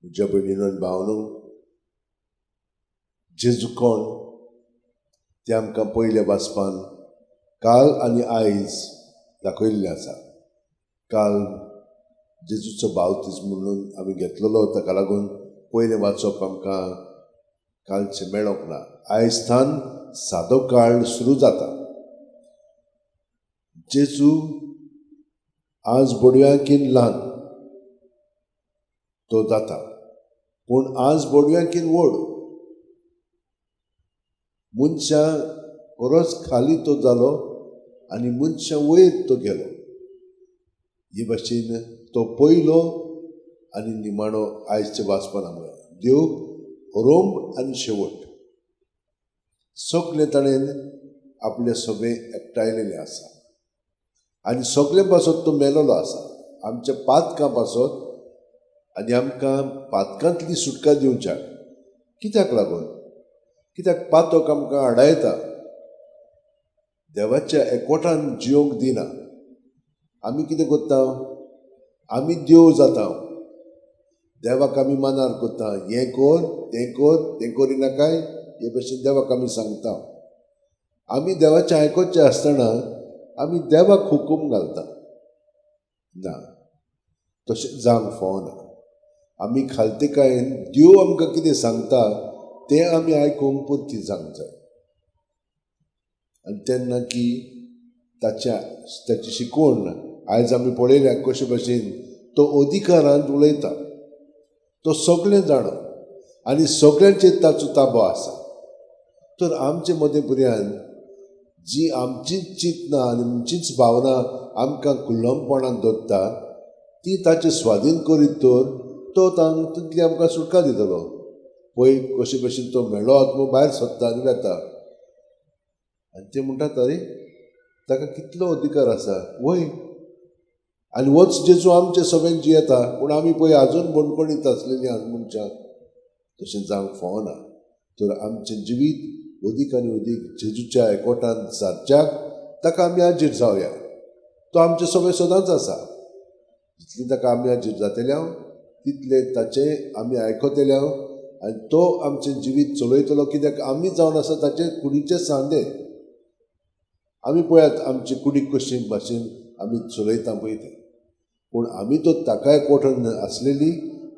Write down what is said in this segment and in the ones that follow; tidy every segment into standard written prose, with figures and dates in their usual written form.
म्हज्या भयणीनो आनी भावनो, जेजू कोण तें आमकां पयल्या वाचपान काल आनी आयज दाखयल्लें आसा. काल जेजूचो बावतीज म्हणून आमी घेतलेलो, ताका लागून पयलें वाचप आमकां कालचें मेळोंक ना. आयज थावन सादो काळ सुरू जाता. जेजू आज बोडव्यांकीन ल्हान तो जाता, पूण आज बोडव्यांकीन व्हड. मनशां परस खाली तो जालो आनी मनशां वयर तो गेलो. हे भाशेन तो पयलो आनी निमाणो आयजच्या वाचपान आमकां देव रोम आनी शेवट सगळें ताणें आपले सगळें एकठांयलेलें आसा आनी सगळें पासत तो मेलोलो आसा आमच्या पातकां पासत आनी आमकां पातकांतली सुटका दिवच्याक. कित्याक लागून? कित्याक पातक आमकां आडायता, देवाच्या एकवटान जियोंक दिना. आमी कितें करता? आमी देव जाता, देवाक आमी मानार करता, हें कर तें कर तें करिनाकाय हे भशेन देवाक आमी सांगता. आमी देवाचें आयकोचें आसतना आमी देवाक हुकूम घालता. ना, तशें जावंक फावना. आमी खालतेकायेन देव आमकां कितें सांगता तें आमी आयकूंक परती जावंक जाय. आनी तेन्ना की ताची शिकवण आयज आमी पळयल्या कशे भशेन तो अधिकारांत उलयता. तो सगळें जाणो आनी सगळ्यांचेर ताचो ताबो आसा. तर आमचे मदें पर्यंत जी आमचीच चिंतनां आनी आमचीच भावना आमकां कुल्लमपणान दवरता ती ताचे स्वाधीन करीत तर तो तातूंतली आमकां सुटका दितलो. पळय कशे भशेन तो मेळ्ळो आत्मो भायर सरता आनी वेता आनी ते म्हणटात, अरे ताका कितलो अधिकार आसा वय. आनी वच जेजू आमचे सगळ्यांक जियेता, पूण आमी पळय आजून बणकणीत आसलेली आज मनशां. तशें जावंक फावना. तर आमचें जिवीत अदीक आनी अदीक जेजूच्या एकवटान सारच्याक ताका आमी हाजीर जावया. तो आमचे सगळें सदांच आसा. जितली ताका आमी हाजीर जातले तितले ताचें आमी आयकतले आनी तो आमचें जिवीत चलयतलो. कित्याक आमी जावन आसा ताचे कुडीचे सांदे. आमी पळयात आमची कुडीक कशी भाशेन आमी चलयता पळय तें. पूण आमी तो ताकाय एकवटान आसलेली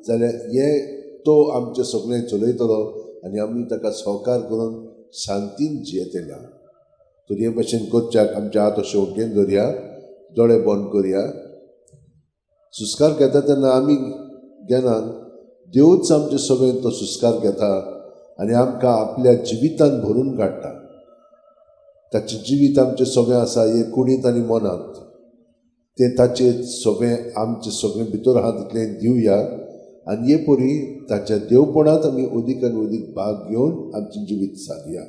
जाल्यार हें तो आमचें सगळें चलयतलो आनी आमी ताका सहकार करून शांतीन जियेतले. तर हे भशेन करच्याक आमच्या हात अशें वटेन धरया, दोळे बंद करया. सुस्कार घेता तेन्ना आमी घेनात, देवूच आमचे सगळें तो सुस्कार घेता आनी आमकां आपल्या जिवितान भरून काडटा. ताचें जिवीत आमचें सगळें आसा हे कुडींत आनी मनांत, तें ताचें सगळें आमचें सगळें भितर आहा तितलें दिवया आनी हे परी ताच्या देवपणांत आमी अदीक आनी अदीक भाग घेवन आमचें जिवीत सादया.